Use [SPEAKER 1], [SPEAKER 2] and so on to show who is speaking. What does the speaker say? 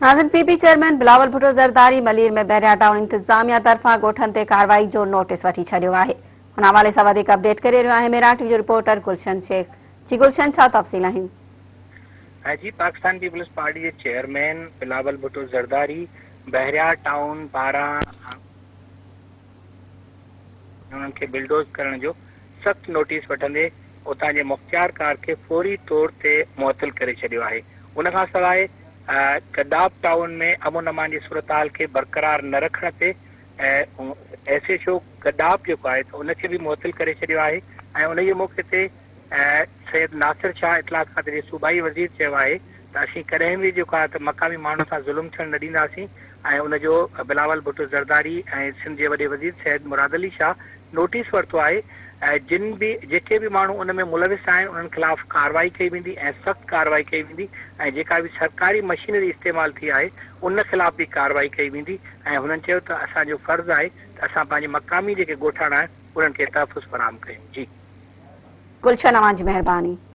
[SPEAKER 1] ناظرين P P chairman Bilawal Bhutto Zardari Malir ۾ Bahria town انتظاميا طرفان ڳوٺن تي ڪارروائي جو نوٽيس وٺي ڇڏيو آهي ان حوالي سان وڌيڪ اپڊيٽ ڪري رهيو آهي ميران ٽي وي جو رپورٽر گلشن شيخ جي گلشن ڇا تفصيل آهن.
[SPEAKER 2] جي پاڪستان پيپلز پارٽي جي چيئرمين بلاول ڀٽو زرداري بحريا ٽائون پاران انهن کي بلڊوز ڪرڻ جو سخت نوٽيس وٺندي اتان جي مختيارڪار کي فوري طور تي معطل ڪري ڇڏيو آهي. ان کان سواء گڏاپ ٽائون ۾ امن امان جي صورتحال کي برقرار نه رکڻ تي ايس ايڇ او گڏاپ جيڪو آهي ته ان کي به معطل ڪري ڇڏيو آهي ۽ انهيء موقعي تي سيد ناصر شاهه اطلاعات کاتي جي صوبائي وزير چيو آهي ته اسين ڪڏهن به جيڪو آهي ته مقامي ماڻهن سان ظلم ٿيڻ نه ڏينداسين ۽ ان جو بلاول ڀٽو زرداري ۽ سنڌ جي وڏي وزير سيد مراد علي شاهه نوٽيس ورتو آهي ۽ جن به جيڪي به ماڻهو ان ۾ ملوث آهن انهن خلاف ڪارروائي ڪئي ويندي ۽ سخت ڪارروائي ڪئي ويندي ۽ جيڪا به سرڪاري مشينري استعمال ٿي آهي ان خلاف به ڪارروائي ڪئي ويندي ۽ هنن چيو ته اسان جو فرض آهي ته اسان پنهنجي مقامي جيڪي ڳوٺاڻا آهن انهن کي تحفظ فراهم ڪيون جي.
[SPEAKER 1] گلشن اوهان جي مهرباني.